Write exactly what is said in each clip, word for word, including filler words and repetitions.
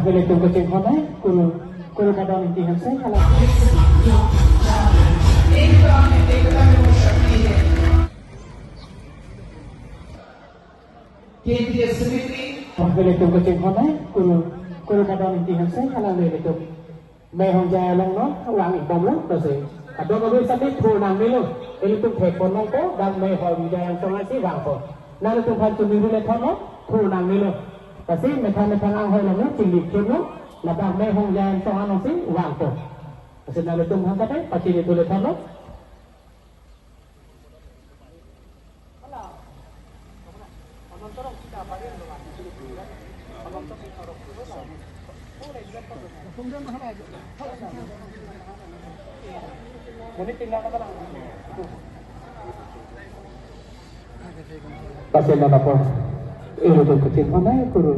Ilitum kachinghon ai Kuru, Kuru Madan Ingti Hanse, hala. Ilitum kachinghon ai Kuru, Kuru Madan Ingti Hanse, hala ilitum Mei Hongjai along non vang-ik bomlo, lasi adon ave sitame thur nangnelo. Ilitum thekpon nangpo, dak Mei Hongjai angsong si vangpo. Nanglitum aphan chuniri le thotlo, thur nangnelo. Lasi methang methang anghoi along non chingri kemlo, ladak Mei Hongjai angsong along si vangpo. Lasi nanglitum aphan sitame pachini thu le thotlo. Pasi mana po? Ilitum kachinghon ai Kuru,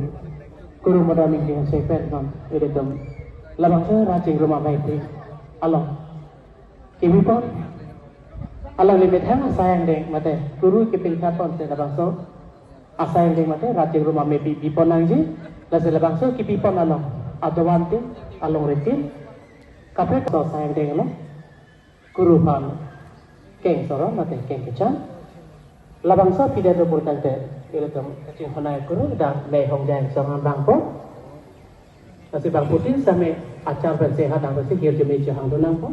Kuru Madan Ingti Hanse pen non ilitum labangso Rachingrum Abaiti along kebipon, alangli methang asai angdeng mate Kuru kepingthatpon si labangso asai angdeng mate Rachingrum Amepi bipon nangji. Lasi labangso kebipon along adovan tin, alongri tin, kaprek so asai angdeng along Kuru aphan keng soro mate keng kechan. Labangso aphi det lo pulotangte ilitum kachinghon ai Kuru dak Mei Hongjai angsong an vangpo. Lasi bangphutin sitame achar pensi hadang pensi hirjume chehangdun nangpo.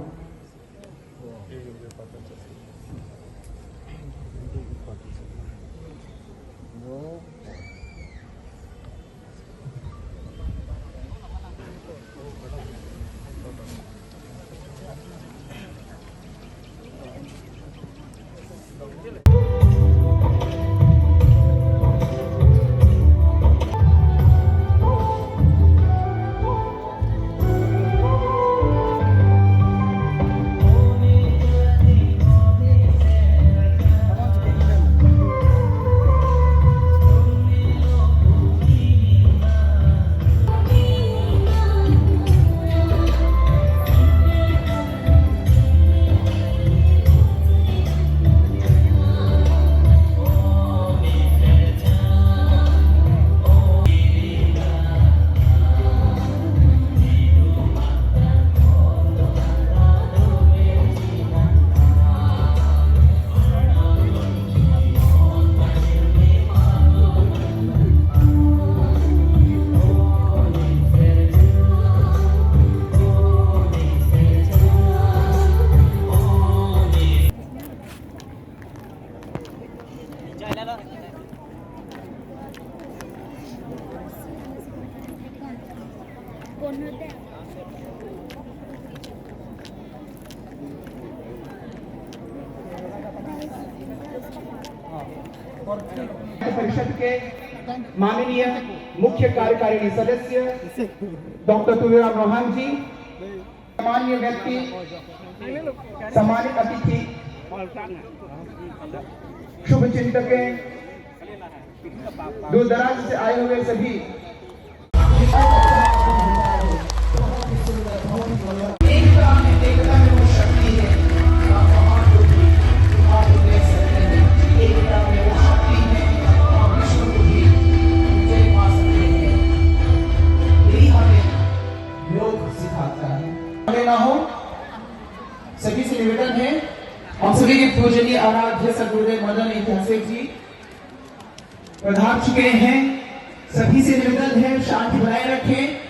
परिषद के माननीय मुख्य कार्यकारिणी सदस्य डॉक्टर तुलीराम रोहांग जी, माननीय व्यक्ति, सम्मानित अतिथि, शुभ चिंतक, दूर दराज से आए हुए सभी सभी से निवेदन है, हम सभी के पूजनीय आराध्य सदगुरुदेव मदन इंति हंसे जी पधार चुके हैं। सभी से निवेदन है, शांति बनाए रखें।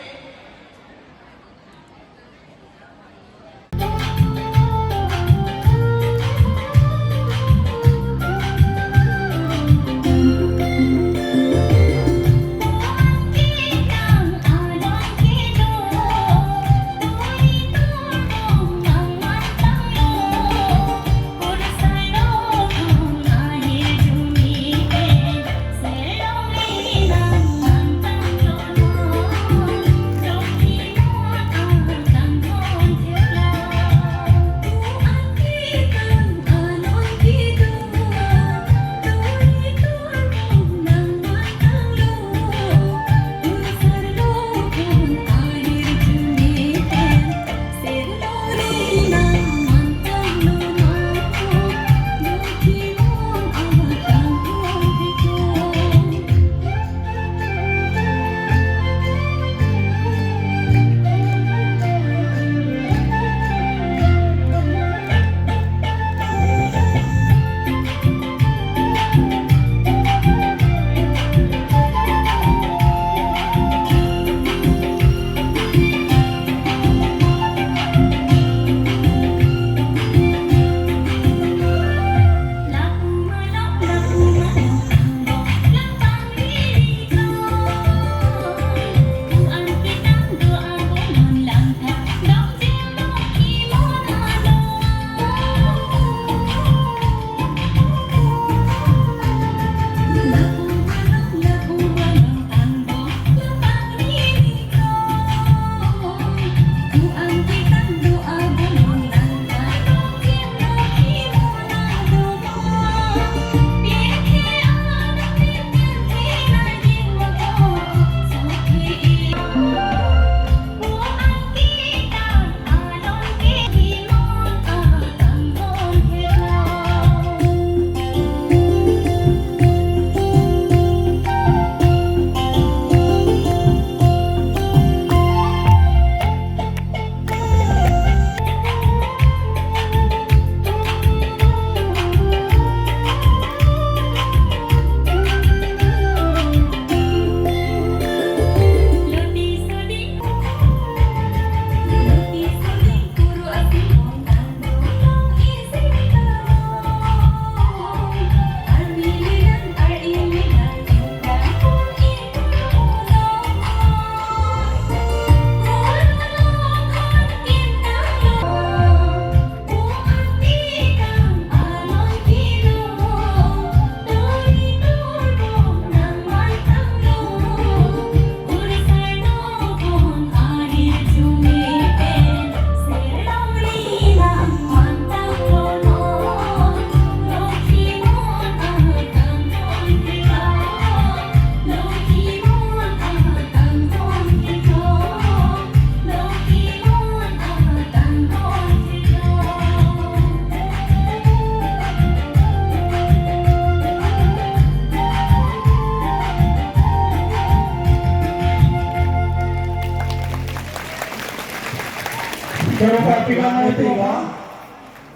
Pero pagpikang mo ito, ha?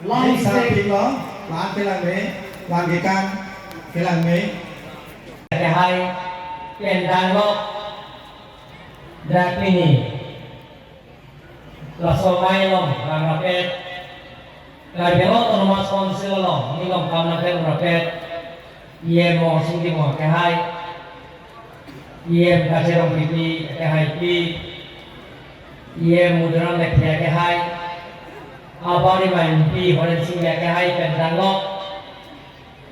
Lang lang sa se- pilo, lang kelang me, lang kekan, kelang me. Kehai, kendang lo, dak pini. Laso amei along, rang rapet. Karbi Anglong Autonomous Council along, neli along kam nangklang rapet. E M Morsing Timung akehai, E M Kachirong P P akehai P, E M Muduram Lekthe akehai, abang rima M P Horen Sing Bey akehai pen danglo.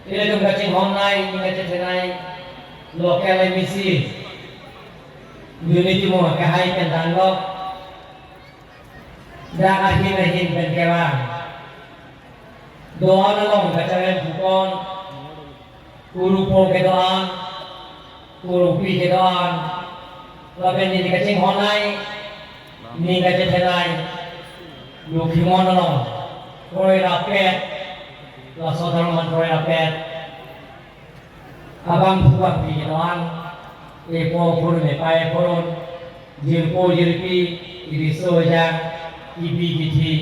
Ilitum kachinghon nei, ning kachethe nei, local M A C, Unity Timung akehai pen danglo. Dak ahin ahin pen kevang. Doan along kacharem pupon, kurupo kedoan, kurupi kedoan, lapen neli kachinghon nei, ning kachethe nei, Lokhimon along, kroi rapet, laso dharman kroi rapet. Abangphu abangpi kedoan, epo phurun epai phurun, jirpo jirpi, iriso ejang, kipi kithi.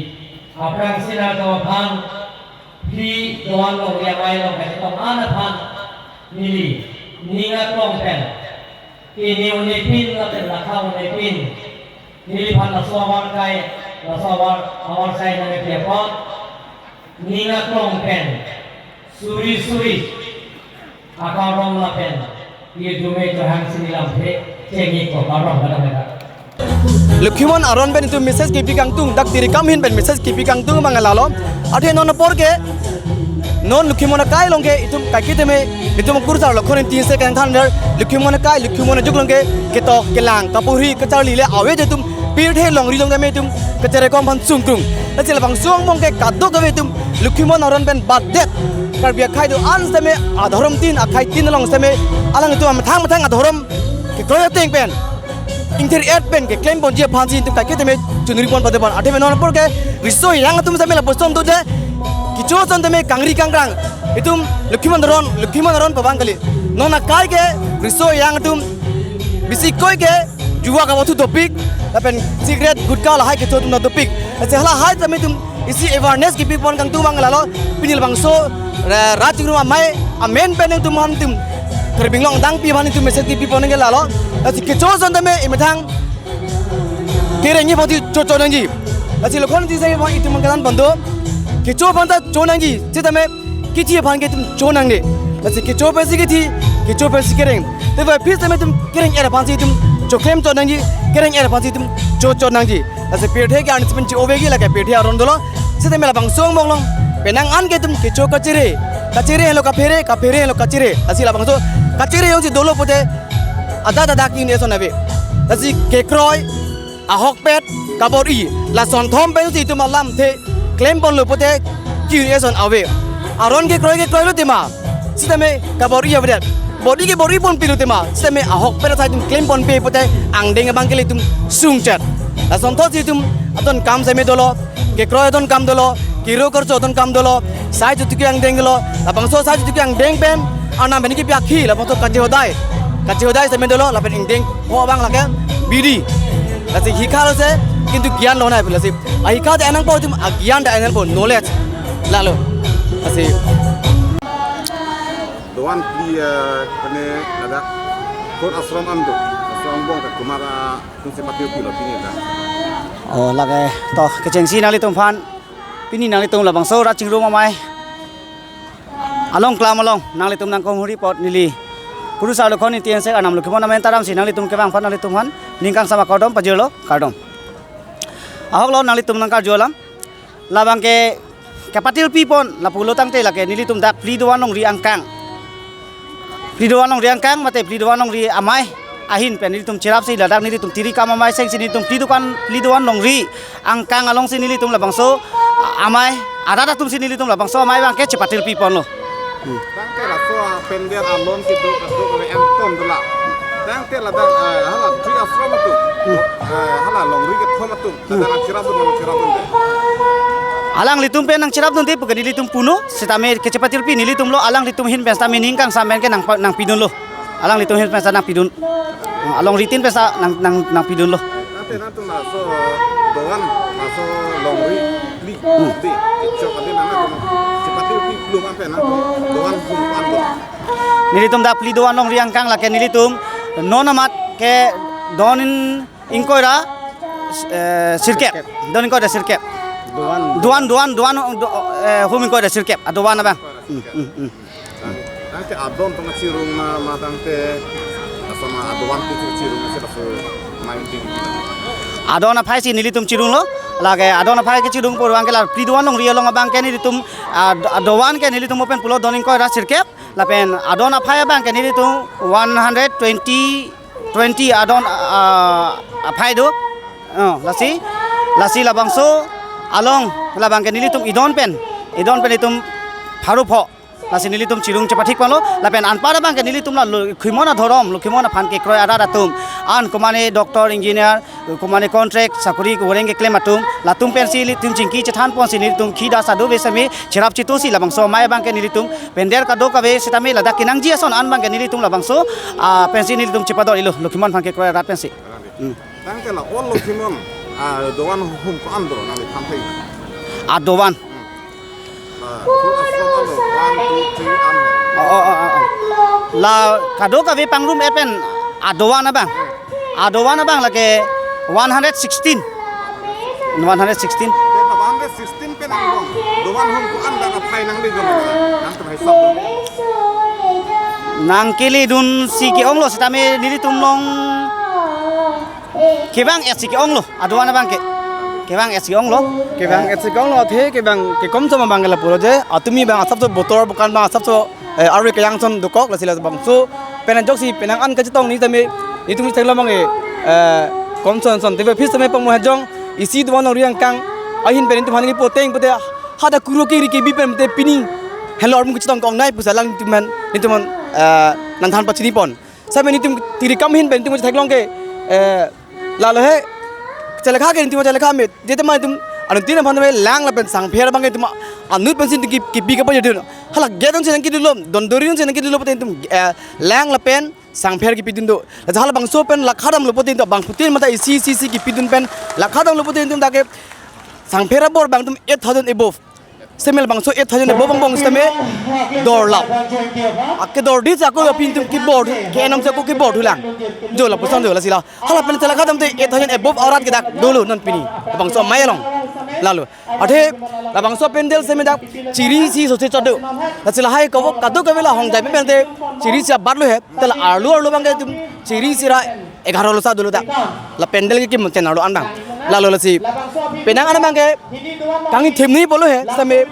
Aphrangsi nangtum aphan, phli doan along, amei along kachetong an aphan, neli, ning aklong pen, kene un-epin lapen lakha un-epin, neliphan laso awarkai, laso awar, awarsai nangkepi apot, ning aklong pen, suri suri, akardom lapen, ye jume johang sini lamthe, chengik ko kardom kadang kadang. Lokhimon aron pen itum message kipi kangtung, dak tiri kam ahin pen message kipi kangtung abang lalo. Athe non apor ke, non Lokhimon akai along ke itum kaiketame, itum kurusar Lokhon Inti se kangthan der, Lokhimon akai, Lokhimon ajuk along ke, ketok, kelang, kapuri, kacharli le ave je itum, pirthe longri along tame itum, kacharli kom aphan sungkrung. Lasi labangso angbong ke kadokave itum, Lokhimon aron pen badet, Karbi akhai do-an seme, adhorom tin, akhai tin along seme, alanglitum amethang methang adhorom, kekroi ateng pen, ingthir et pen keklem ponji aphansi itum kaiketame chunri pon pade pon. Athe non apor ke riso ejang atum seme lapuson do je, kecho ason tame kangri kangkrang. Itum Lokhimon aron, Lokhimon aron pabang kali. Non akai ke riso ejang atum bisi koi ke jua kavothu dopik, lapen cigarette, gutka lahai kecho atum dopik. Lasi halahai tame itum isi awareness kipi pon kangtung abang lalo, pini labangso, ra-, Rachingrum amei amen pen nangtum aphan itum, Karbi Anglong adang pi aphan itum message kipi pon nang ke lalo. Lasi kecho ason tame emethang kereng aphan itum chochot nangji. Lasi Lokhon Inti se aphan itum mangkalan pon do. Kecho aphan ta cho nangji, sitame kithi aphan ke itum cho nangne. Lasi kecho pensi kithi, kecho pensi kereng. Tebak phis tame itum kereng er aphansi itum choklem chot nangji, kereng er aphansi itum chochot nangji. Lasi pirthe ke arni sepen chi-ove ke lake pirthe aron dolo. Sitame labangso angbong along, penang an ke itum kecho kachere, kachere henlo kaphere, kaphere henlo kachere. Lasi labangso kachere jongsi dolo pute, adak adak ke un-e ason ave. Lasi kekroi, ahokpet, kabor-i, lason thom pensi itum alamthe klem ponlo pute, ke un-e ason ave. Aron kekroi kekroi lo tema, sitame kabor-i avedet. Bor-i ke bor-i ponpilo tema, sitame ahokpet asai itum klem ponpe pute, angdeng abang ke ilitum sungchet. Lason thotsi itum adon kam seme dolo, kekroi adon kam dolo, kiro karcho adon kam dolo, sai chutuki angdeng dolo, labangso sai chutuki angdeng pen, anam pen kipi akhi, labangso kachehodai. Kachehodai seme dolo, lapen ingdeng ho abang lake bidi. Lasi hikha lo se, kintu gyan lonai lasi. Ahikha ta enang po itum, agyan ta enang po, knowledge. Lalo. Lasi. Doan phli, eh, pene ladak. Kot ashram an do. Ashram angbong ke kumara, kunse mati pilo pini dak. Oh, lake to kechengsi nanglitum aphan. Pini nanglitum labangso Rachingrum amei along klam along nanglitum nangkong huri apot neli kurusar Lokhon Inti se arnam Lokhimon amen taramsi nanglitum kevang aphan nanglitum aphan ning kangsam akardom pajirlo, kardom. Ahok lo nanglitum nangkarju alam. Labang ke kepatil pi pon lapulo tangte lake nelitum dak phli doan longri angkang. Phli doan longri angkang mate phli doan longri amei ahin pen nelitum cherapsi ladak nelitum tiri kam amei sengsi nelitum phli doan, phli doan longri angkang alongsi nelitum labangso amei, arat atumsi nelitum labangso amei abang ke chepatil pi ponlo. Hmm. Tangte laso apendel alon kedo kedo ke enton dola. Tangte ladak, eh, hala three ashram atum. Hmm. Eh, hala longri kethom atum. Hmm. Ladak nangcherapdun, nangcherapdunde. Alanglitum pen nangcherapdunde pu ke nelitum punon, sitame kechepatil pi nelitum lo, alanglitum ahin pen sitame ning kangsam pen ke nang, nangpidunlo. Alanglitum ahin pen sita nangpidun. Alongri tin pen sita nang, nang, nangpidunlo. Ante nangtum laso doan, laso longri phli, hmm, de, chok ade nangtum chepatiri phli plum ante nangtum doan hum ko-an do? Nelitum dak phli doan longri angkang, lake nelitum non amat ke don ingkoi ra, eh, sirkep. Sirkep. Don ingkoi ra sirkep. Doan. Doan, doan, doan, do-, eh, hum ingkoi ra sirkep. Adoan abang. Hmm, hmm, hmm. Tangte adon tong chirung ma, ma tangte asama adoan pu chirung si laso main ting. Adon aphai si nelitum chirunglo, lake adon aphai kechirung pu abang ke la phli doan longri along abang ke nelitum, ah, adoan ke nelitum open pulo don ingkoi ra sirkep, lapen adon aphai abang ke nelitum one hundred twenty, twenty adon, ah, aphai do. Oh, lasi, lasi labangso along labang ke nelitum idon pen, idon pen itum pharo pho. Lasi nelitum chirung chepathik ponlo, lapen anpar abang ke nelitum la lo-, Lokhimon adhorom, Lokhimon aphan kekroi arat atum. An komane doctor, engineer, komane contract, sakuri, wareng keklem atum, latum pensi nelitum chingki chethan ponsi nelitum khi da sadu ve sami, cherap chitu si labangso amei abang ke nelitum, pandal kadokave sitame ladak kenangji ason an abang ke nelitum labangso, ah, pensi nelitum chepador-ilo, Lokhimon aphan kekroi arat pensi. Hmm. Tangte la all Lokhimon, ah, doan hum ko-an do nangli than thai? Adoan. Hmm. Ah, full ashram alo, one, two, three, an. Oh, oh, oh, oh, oh. La kadokave pangrum et pen adoan abang. Adoan abang lake one hundred sixteen. One hundred sixteen. Te na one hundred sixteen pen angbong doan hum ko-an dak aphai nangli gom nangtum hisap do? Nangkeledun si ke-onglo sitame nelitum long kevang et si ke-onglo, adoan abang ke. Kevang et si ke-onglo. Kevang et si ke-onglo, athe kevang kekom som abang ke lapulo je, atumi abang asapso botor bukan abang asapso, eh, arve kejang ason dokok, lasi labangso pen ajok si penang an kachetong ni tame, nelitum si theklong abang ke, eh, kom son son, tebe phis tame pangmo hajong, isi doan longri angkang, ahin pen nelitum aphan nangkipu ateng pute, hadak kuro kiri kebi pen pute pini, helo armu kachetong ke-ongnei pusi alang nelitum aphan, nelitum aphan, eh, nangthan pachini pon. Same nelitum tiri kam ahin pen nelitum chetheklong ke, eh, lalo he, chelekha ke nelitum chelekha me, jete ma nelitum, anuttin aphan me lang lapen sangpher abang ke nelitum anut pensi nelitum ki, kipi kapajir dun. Hala gate ansi nangkidunlo, dondori ansi nangkidunlo pute nelitum, eh, lang lapen sangpher kipidun do. Lasi halabangso pen lakha damlo pute nelitum bangphutin mata isi isi isi kipidun pen lakha damlo pute nelitum dak ke sangpher abor abang nelitum eight thousand above. Same labangso eight thousand above angbong sitame dorlap. Akedor di si ako aphi nelitum kebor, ke-enam si ako kebor thulang. Jo lapuson jo lasi la. Hala pen chelakha damte eight thousand above arat ke dak dolo non pini. Labangso amei along. Lalo. Athe labangso pandal same dak chiri isi sose chodo. Lasi lahai kavo kadokave la hongjai pen te chiri isi abatlo he. Te la arlo arlo abang ke nelitum chiri isi ra egarolo sa dolo dak. La pandal kekim chen arlo an abang. Lalo lasi penang an abang ke kangthim ni pulo he, same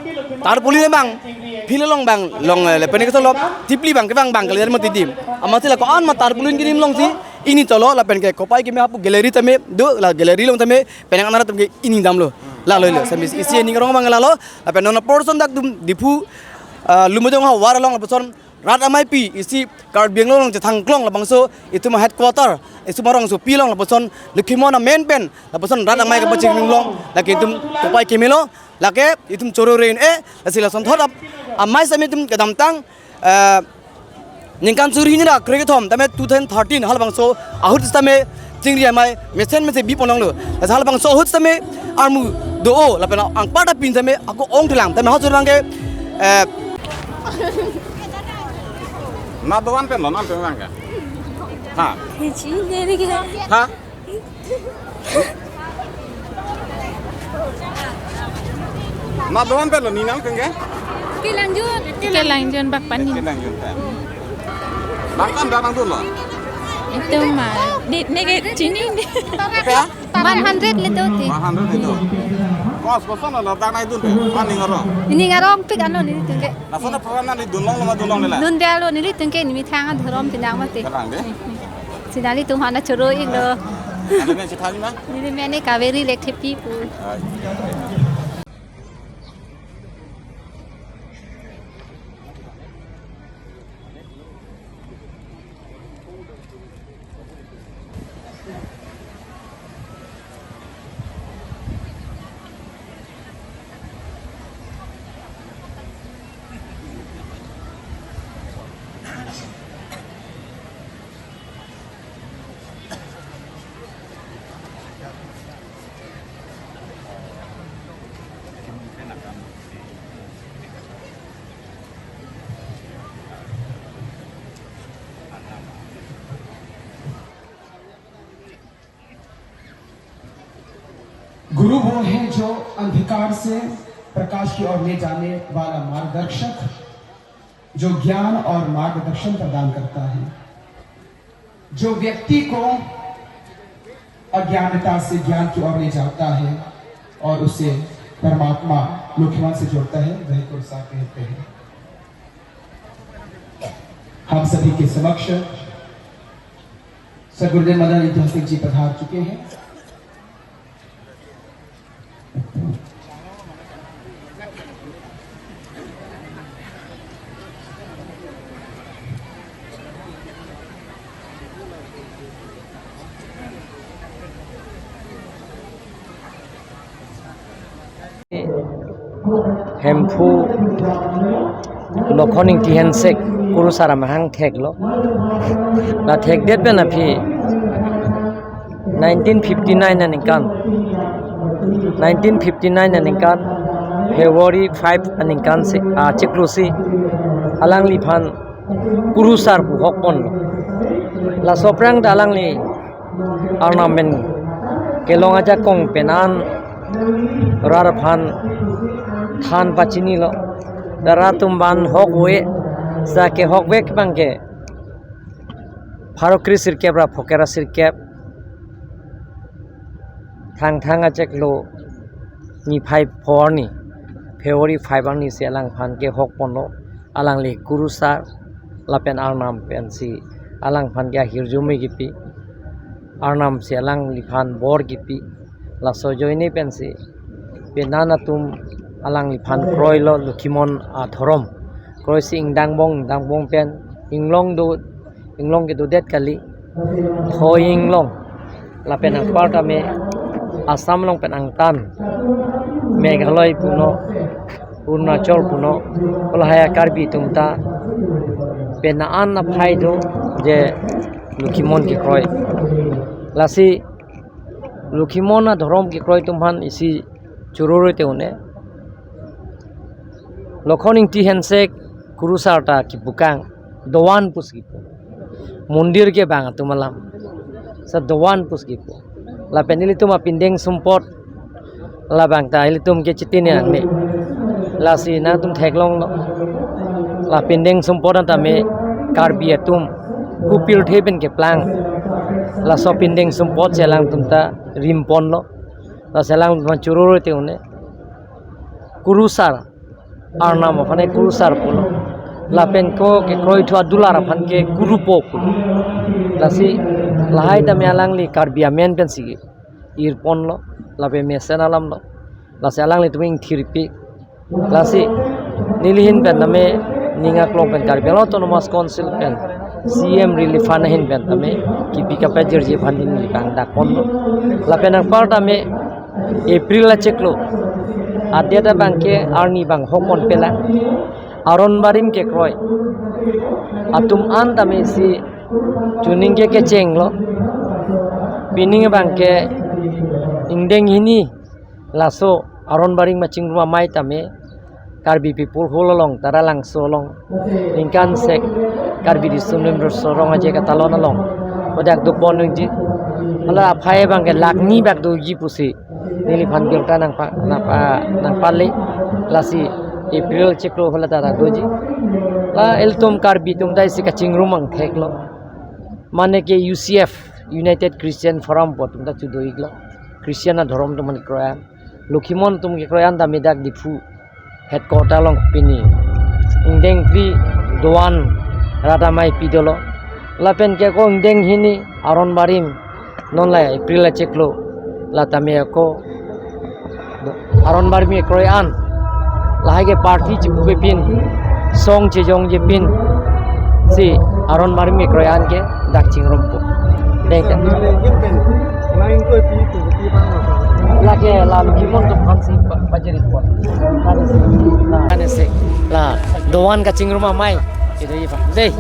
tarpaulin abang, phli along abang, long, eh, lapen ke solo, tipli abang kevang abang kalian mati dim. Amatsi la ko-an ma tarpaulin kirim alongsi, ingni cholo, lapen ke kopai keme hapu gallery tame do, la gallery along tame, penang an arat tame ingni damlo. Lalo lo, same isi ning arong abang lalo, lapen non apor ason dak nelitum Diphu, ah, Lumajong havar along lapuson, rat ameipi isi Karbi Anglong along chethangklong labangso itum headquarter, itum arongsopi along lapuson Lokhimon amen pen lapuson rat amei kapachingrum along lake itum kopai kemelo, lake itum choro ren e, lasi lasonthot ap-, amei same itum kedamtang, eh, ningkan suri hini ra krekethom tame two thousand thirteen halabangso ahut sitame chingri amei mesen mesen bi ponlonglo. Lasi halabangso ahut sitame armu do-o lapen anparta pin sitame ako ong thulang tame hajor abang ke, eh, na doan pen lo, na pen abang ke. Ha? Chini deri ke. Ha? Na doan pen lo, ne nangtum ke? Kelangjun. Kelangjun bak pani. Kelangjun pen. Bang kan dak nangdunlo? Itum ma, di, ne ke chini. Apa ya? One hundred le do ti. One hundred le do. Kos koson lo dak nangdun pen? Ani ngarong. Ini ngarong pik ano nelitum ke. Laso na program nangli dunlonglo ma dunlongle la? Dundelo nelitum ke neli methang adhorom pinang mati. Pinang de? Si nanglitum aphan choro iklo. Anu men chethang ma? Neli men Kaveri Lekthepi pu. Ai. गुरु वो है जो अंधकार से प्रकाश की ओर ले जाने वाला मार्गदर्शक, जो ज्ञान और मार्गदर्शन प्रदान करता है, जो व्यक्ति को अज्ञानता से ज्ञान की ओर ले जाता है और उसे परमात्मा लोखिमोन से जोड़ता है, वही गुरुसार कहते हैं। हम सभी के समक्ष सदगुरुदेव मदन ऐतिहासिक जी पधार चुके हैं। Hemphu Lokhon Ingti Hensek kurusar amahang theklo. La thekdet pen aphi nineteen fifty-nine aningkan, nineteen fifty-nine aningkan February five aningkan si, ah, chiklo si alangliphan kurusar pu hokponlo. Laso aphrang ta alangli Arnam pen kelong ajakong pen an rat aphan than pachinilo. Rat atum ban hok ave, sa kehokvek abang ke pharo kre sirkep ra phokep ra sirkep, Thangthang achiklo niphai pho arni, February five arni si alangphan kehokponlo. Alangli kurusar lapen Arnam pensi alangphan ke ahirjume kipi, Arnam si alangliphan bor kipi. Laso ajoine pensi penan atum alangliphan kroilo Lokhimon adhorom. Kroisi ingdangbong, ingdangbong pen inglong do, inglong kedodet kali, Thoi inglong. Lapen anparta me Assam along pen angtan Meghalaya punon, Arunachal punon, lahai a Karbi atum ta penan aphai do je Lokhimon kekroi. Lasi Lokhimon adhorom kekroi atum aphan isi chururu te un-e. Lokhon Ingti Hensek kurusar ta kipu kang, dovan pusi kipu. Mondir ke bang atum alam. Sa dovan pusi kipu. Lapen ilitum apindeng sumpot labang ta ilitum ke chitine nangne. Lasi nangtum theklonglo. La pindeng sumpot an tame Karbi atum kupirthe pen keplang. Laso pindeng sumpot si alangtum ta rimponlo. Lasi alangtum chururu te un-e. Kurusar, Arnam aphan ke kurusar pulo. Lapen ko kekroithu adular aphan ke kurupo pulo. Lasi lahai tame alangli Karbi amen pensi irponlo, lapen mesen alamlo. Lasi alanglitum ingthirpi. Lasi neli ahin pen tame ning aklong pen Karbi Anglong Autonomous Council pen C M Relief Fund ahin pen tame kipi kapajirji aphan neli pangdakponlo. Lapen anparta me April achiklo adet abang ke arni bang hokpon pelang. Aron barim kekroi atum an tame isi chuning ke kechenglo. Pining abang ke ingdeng hini laso aron barim kachingrum amei tame Karbi People Hall along, Taralangso along, ningkan sek Karbi Riso Nimso Rong Aje Katalon along hadak dopon nangji. Hala aphai abang ke lakh ni bak doji pusi neliphan birta nangpa, nangpa, nangpale. Lasi April achiklo hala ta dak doji. La ilitum Karbi atum ta isi kachingrum angthek lo. Mane ke U C F, United Christian Forum pu atum ta chudo-iklo. Christian adhorom atum kekroi an. Lokhimon atum kekroi an tame dak Diphu headquarter along pini ingdeng phli dovan rat amei pi dolo. Lapen ke ko ingdeng hini aron barim non la April achiklo la tame ko aron barim kekroi an lahai ke party chipupe pin, song chejongje pin si aron barim kekroi an ke dak chingrumpo. Dei ta. Lake la Lokhimon atum aphan si pa-, pajiripon. Kane si. La dovan kachingrum amei. Kedo-i pa. Dei.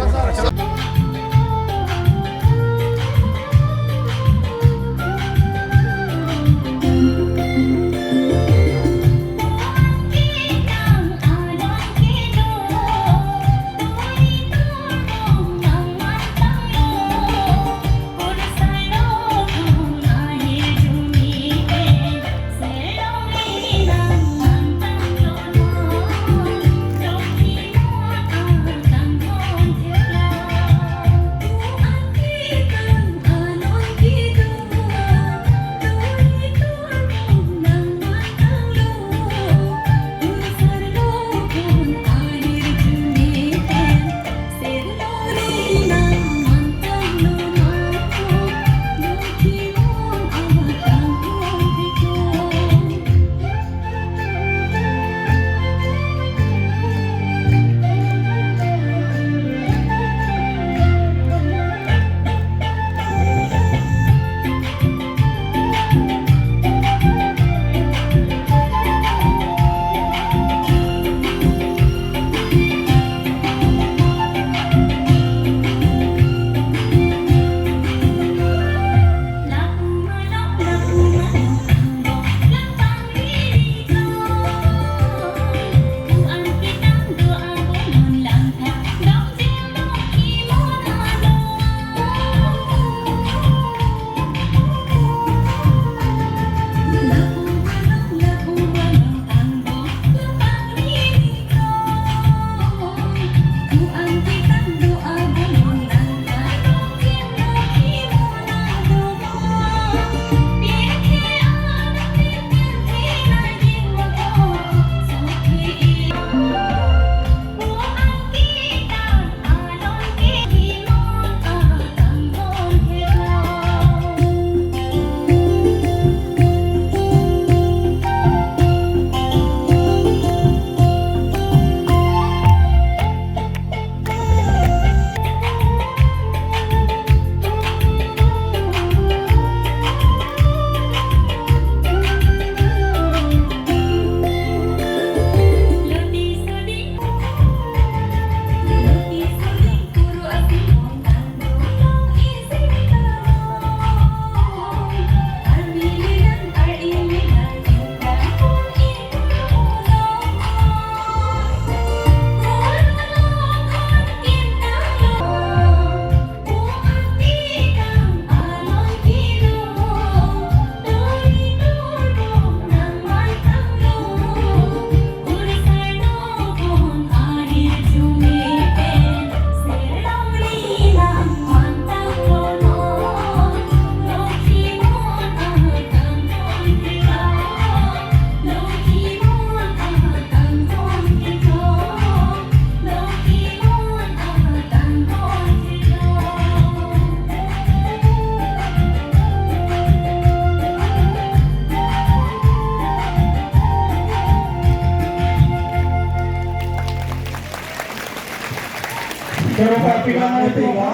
Pero pa pilang ai tu ha.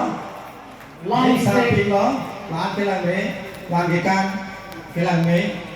Lang Sa se pilo, lang kelang me, lang kekan, kelang me.